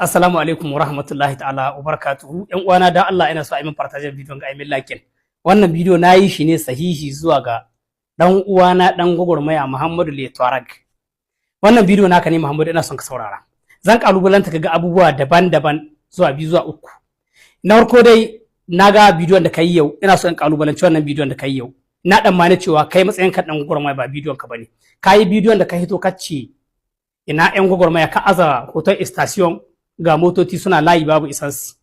Assalamu alaikum wa rahmatullahi ta'ala wa barakatuhu. ‘Yan uwana, dan Allah ina so a yi min partager bidiyon ga aimin liking. Wannan bidiyo na yi shi ne sahihi zuwa ga dan uwana, dan gwagwarmaya Muhammadu Letuareg. Wannan bidiyo naka ne, Muhammadu, ina son ka saurara. Zan kalubalanta ka ga abubuwa daban-daban zuwa biyu zuwa uku. Na farko dai, na ga bidiyon da ka yi yau, ina so in kalubalanci wannan bidiyon da ka yi yau. Na tsammani cewa kai matsayin ka dan gwagwarmaya, ba bidiyon ka bane. Ka yi bidiyon da ka hito ka ce ina 'yan gwagwarmaya, ka aza hoton station, ga motoci suna layi babu essence.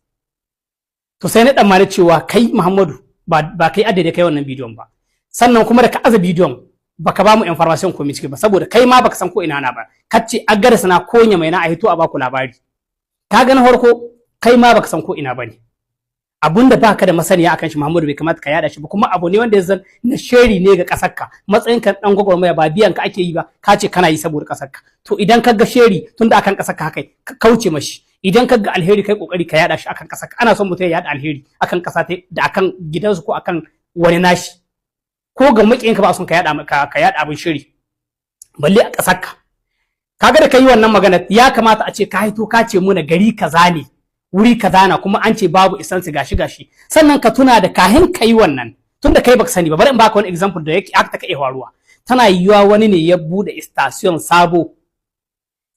To sai na tsammani cewa kai Muhammadu ba kai adade kai wannan bidiyon ba. Sannan kuma da ka aza bidiyon, baka ba mu information ko ciki ba, saboda kai ma baka san ko ina na ba. Kace agar sana ko nya mai na a hito a baku labari. Ka ga na farko, kai ma baka san ko ina bane. Abun da baka da masaniya akan shi, Muhammadu, bai kamata ka yada shi ba. Kuma abu ne wanda ya zan na sheri ne ga kasarka. Matsayin ka dan gwagwarmaya, ba biyan ka ake yi ba, ka ce kana yi saboda kasarka. To idan ka ga sheri tunda akan kasarka haka, ka kauce mashi. Idan ka ga alheri, kai kokari ka yada shi akan kasarka. Ana son mutum ya yada alheri akan kasa da akan gidansu ko akan wani nashi. Ko ga makiyinka ba son ka yada ka yada abin shiri, balle a kasarka. Kaga da kai wannan magana, ya kamata a ce ka hito ka ce muna gari kaza ne, wuri kaza na, kuma an ce babu essence, gashi gashi. Sannan ka tuna da kahin kai wannan, tunda kai baka sani ba, bari in baka wani example da yake aka ta iya faruwa. Tana yiwuwa wani ne ya bude station sabo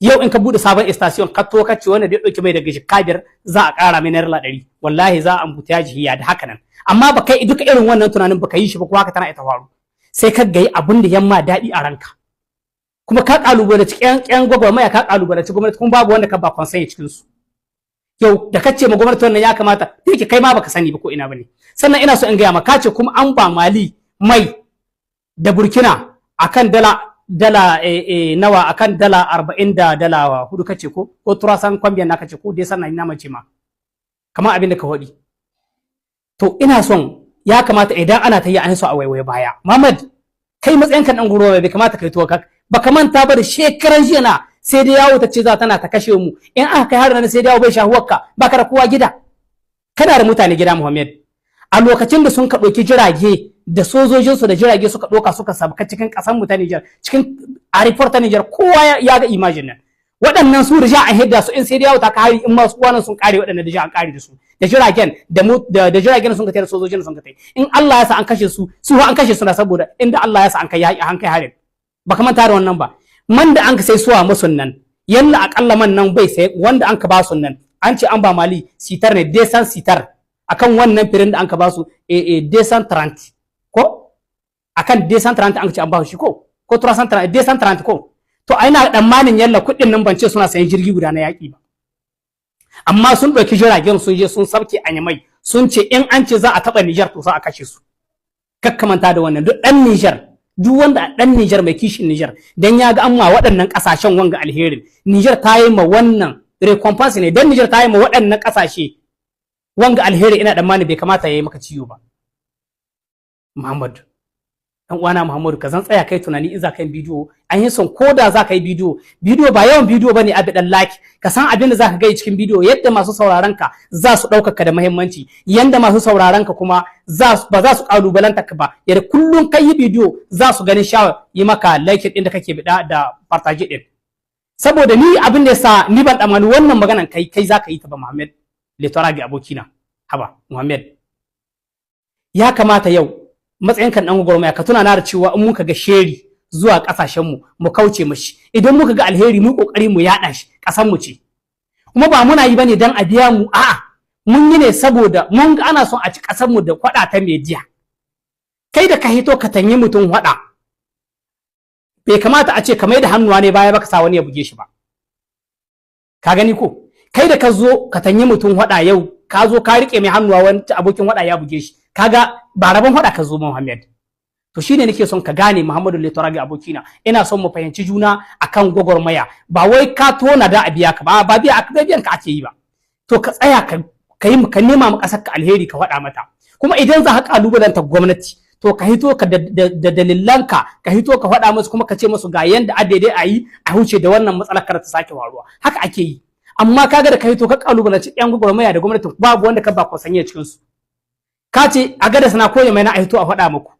yau. In ka bude sabon station, ka to ka ce wanda da ya dauki mai daga 5,000 za a ƙara mai ₦100, wallahi za a ambuta yaji hiya da haka nan. Amma ba kai duka irin wannan tunanin baka yi shi ba, ko haka tana ita faru, sai ka gayi abin da yamma daɗi a ranka. Kuma ka kalubalanci ƴan gwagwarmaya, ka kalubalanci gwamnati, kuma babu wanda ka ba consent cikin su. Yau da kace ma gwamnati wannan, ya kamata yake kai ma baka sani ba ko ina bane. Sannan ina so in gaya maka, ce kuma an ba Mali mai da Burkina akan dala nawa? Akan dala 40 da dala 4 kace, ko trois cent combien na kace, ko dai sannan ina mace ma kamar abin da ka faɗi. To ina son ya kamata idan ana ta yi an so a waiwaye baya. Muhammad, kai matsayin kan dan guro, bai kamata kai to ka baka manta ba da shekaran jiya na sai dai yawo ta ce za tana ta kashe mu. In aka kai har nan, sai dai yawo bai shahuwarka. Baka da kowa gida, kana da mutane gida, Muhammad. A lokacin da sun ka ɗauki jirage da sojojinsu da jirage suka ɗauka suka sabka cikin ƙasar mu ta Nijar, cikin a report ta Nijar, kowa ya ga imagine nan. Waɗannan su da an hidda su, in sai dai yawo ta hari, in ma su wannan sun kare, waɗannan da an kare da su da jiragen da jiragen sun ka tai da sojojin sun ka tai. In Allah ya sa an kashe su, su an kashe su na, saboda inda Allah ya sa an kai harin. Baka manta da wannan ba. Man da an ka sai suwa musun nan, yalla akalla man nan bai sai wanda an ka ba su nan. An ce an ba Mali citerne ne, 200 citernes, akan wannan prix da an ka ba su 230 ko akan 230 an ce an ba shi, ko 330, 230 ko. To ai na tsammanin yalla kuɗin nan, ban ce suna sayan jirgi guda na yaƙi ba, amma sun ɗauki jiragen sun je sun sabke a mai, sun ce in an ce za a taɓa Nijar, to za a kashe su. Kakkamanta da wannan. Duk ɗan Nijar, duk wanda ɗan Nijar mai kishin Nijar, dan ya ga an ma waɗannan ƙasashen wanga alherin, Nijar ta yi ma wannan récompense ne. Dan Nijar ta yi ma waɗannan ƙasashe wanga alheri, ina tsammani bai kamata ya yi maka ciwo ba, Muhammadu, dan uwana Muhammadu. Ka zan tsaya kai tunani in za ka yi bidiyo. An yi son ko da za ka yi bidiyo, bidiyo ba yawan bidiyo bane abi dan like. Ka san abin da za ka gai cikin bidiyo, yadda masu sauraron ka za su ɗaukaka da muhimmanci, yanda masu sauraron ka kuma ba za su kalubalanta ka ba, yadda kullum kai yi bidiyo za su ganin shawar yi maka like din da kake bida da partage din. Saboda ni abin da yasa ni ban tsammani wannan maganan kai za ka yi ta ba, Muhammad Letoragi abokina. Haba Muhammad, ya kamata yau matsayin kan dan gwagwarmaya ka tuna na da cewa in muka ga sheri zuwa kasashen mu, mu kauce mashi. Idan muka ga alheri, mu kokari mu yada shi. Kasan mu ce, kuma ba muna yi bane dan a biya mu. A'a, mun yi ne saboda mun ga ana son a ci kasar mu da kwada ta media. Kai da ka hito ka tanyi mutum hwada, bai kamata a ce ka mai da hannuwa ne baya baka sa wani ya buge shi ba. Ka gani ko? Kai da ka zo ka tanyi mutum hwada, yau ka zo ka rike mai hannuwa, wani abokin hwada ya buge shi. Kaga ba rabon hwada ka zo, Muhammad. To shine nake son ka gane, Muhammadu Letoragi abokina. Ina son mu fahimci juna akan gwagwarmaya. Ba wai ka tona da a biya ka ba, ba biya biyan ka ake yi ba. To ka tsaya ka ka yi ka nema ma kasar ka alheri, ka faɗa mata. Kuma idan za ka kalubalanta gwamnati, to ka hito ka da dalilanka, ka hito ka faɗa musu, kuma ka ce musu ga yanda a daidai a yi a huce da wannan matsalar, kar ta sake faruwa. Haka ake yi. Amma kaga da ka hito ka kalubalanci yan gwagwarmaya da gwamnati, babu wanda ka ba sanye cikin su. Ka ce a gada sana koya mai na a hito a faɗa muku,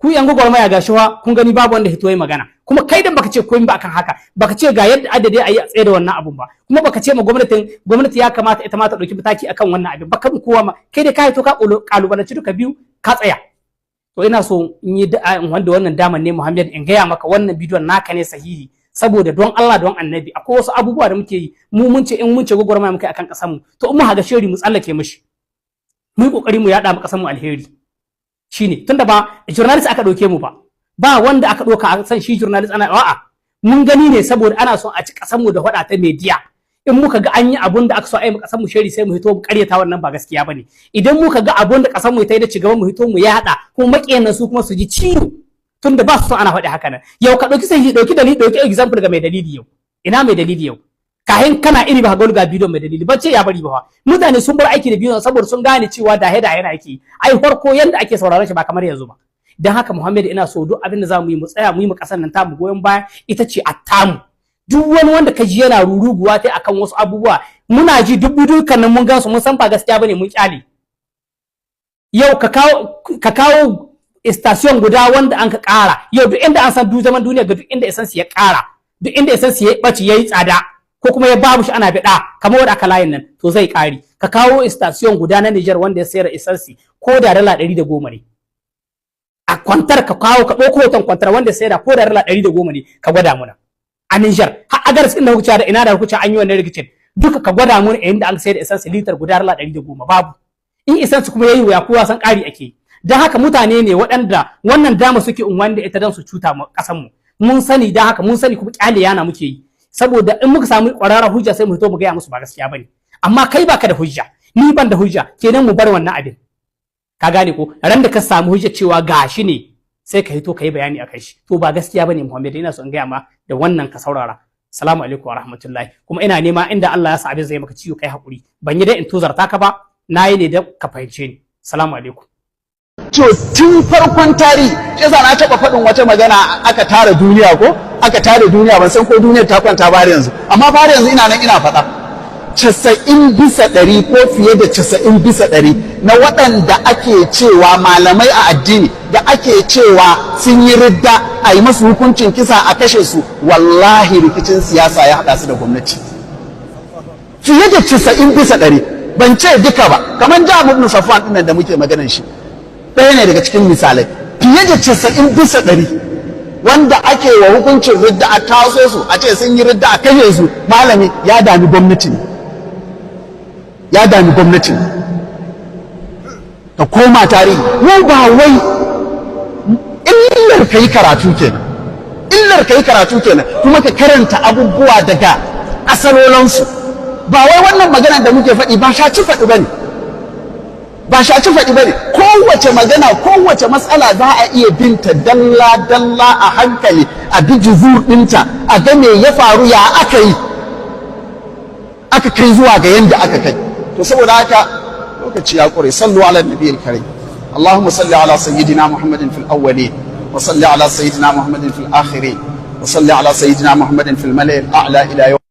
ku yan gwagwarmaya, ga shiwa kun gani, babu wanda hito yi magana. Kuma kai dan baka ce komai ba akan haka, baka ce ga yadda adadi ayi a tsaye da wannan abun ba, kuma baka ce ma gwamnatin, gwamnati ya kamata ita ma ta dauki mataki akan wannan abin baka kowa ma. Kai dai ka to ka kalubalanci duka biyu ka tsaya. To ina so in yi in wanda wannan daman ne, Muhammad, in gaya maka wannan bidiyon naka ne sahihi, saboda don Allah don Annabi akwai wasu abubuwa da muke yi. Mu mun ce in mun ce gwagwarmaya muke akan kasar mu, to in mu haga sheri mu tsallake mishi, mu yi kokari mu yada mu kasar mu alheri. Shine tunda ba journalist aka dauke mu ba, ba wanda aka dauka a san shi journalist ana, a'a, mun gani ne saboda ana son a ci kasar mu da hada ta media. In muka ga an yi abun da aka so a yi mu kasar mu sheri, sai mu hito mu karyata, wannan ba gaskiya bane. Idan muka ga abun da kasar mu ta yi da cigaba, mu hito mu yada, kuma makiyan nan su kuma su ji ciwo, tunda ba su son ana faɗi haka nan. Yau ka ɗauki sai ɗauki dalili, ɗauki example ga mai dalili. Yau ina mai dalili? Yau kahin kana iri ba ga bidiyon mai dalili ba ce ya bari ba. Mutane sun bar aiki da bidiyon saboda sun gane cewa da da yana aiki ai farko yanda ake sauraron shi ba kamar yanzu ba. Dan haka Muhammad, ina so duk abin da za mu yi, mu tsaya mu yi mu kasar nan tamu goyon baya, ita ce attamu. Duk wani wanda ka ji yana ruruguwa ta akan wasu abubuwa, muna ji duk dukkanin mun gansu, mun san ba gaskiya bane, mun kyale. Yau ka kawo station guda wanda an ka ƙara. Yau duk inda an san duk zaman duniya ga duk inda essence ya ƙara, duk inda essence ya ɓaci, yayi tsada, ko kuma ya babu shi ana biɗa kamar wanda aka layin nan, to zai ƙari. Ka kawo station guda na Niger wanda ya sayar essence ko da dala 110 ne a compteur. Ka kawo, ka ɗauko hoton compteur wanda ya sayar ko da dala 110 ne, ka gwada muna a Niger har Agadas inda kuka da ina da kuka an yi wannan rikicin duka, ka gwada muna inda an sayar da essence litar guda dala 110. Babu. In essence kuma yayi wuya, kowa san ƙari ake yi. Don haka mutane ne waɗanda wannan dama suke unwani da ita don su cuta ma ƙasar mu. Mun sani, don haka mun sani kuma kyale yana muke yi, saboda in muka samu ƙwararren hujja sai mu fito mu gaya musu ba gaskiya bane. Amma kai baka da hujja, ni ban da hujja, kenan mu bar wannan abin. Ka gane ko? Ran da ka samu hujja cewa gashi ne, sai ka hito ka yi bayani akai shi. To ba gaskiya bane, Muhammad, ina so in gaya ma da wannan, ka saurara. Salamu alaikum wa rahmatullahi. Kuma ina nema inda Allah ya sa abin zai maka ciwo, kai hakuri. Ban yi dai in tozarta ka ba, na yi ne da ka fahimce ni. Salamu alaikum. To tun farkon tarihi, shi yasa na taɓa faɗin wata magana, aka tara duniya ko aka tara duniya, ban san ko duniyar ta kwanta ba har yanzu, amma fa har yanzu ina nan ina faɗa: 90% ko fiye da 90% na waɗanda ake cewa malamai a addini da ake cewa sun yi ridda, a yi masu hukuncin kisa, a kashe su, wallahi rikicin siyasa ya haɗa su da gwamnati. Fiye da 90%, ban ce duka ba. Kamar Jami ibn Safwan ɗin da muke maganan shi, ɗaya ne daga cikin misalai. Fiye da 90% wanda ake wa hukuncin ridda, a taso su a ce sun yi ridda, a kashe su, malami ya dami gwamnati ne, ya dami gwamnati ne. Ka koma tarihi. Mu ba wai illar ka yi karatu kenan, illar ka yi karatu kenan, kuma ka karanta abubuwa daga asalolansu. Ba wai wannan magana da muke faɗi ba shaci faɗi ba ne, ba shaci faɗi ba ne. Kowace magana, kowace matsala za a iya binta dalla dalla, a hankali, a bi juzur ɗinta, a ga me ya faru, ya aka yi aka kai zuwa ga yanda aka kai. To saboda haka lokaci ya ƙure. صلوا على النبي الكريم. اللهم صل على سيدنا محمد في الأولين، وصل على سيدنا محمد في الآخرين، وصل على سيدنا محمد في الملأ الأعلى إلى يوم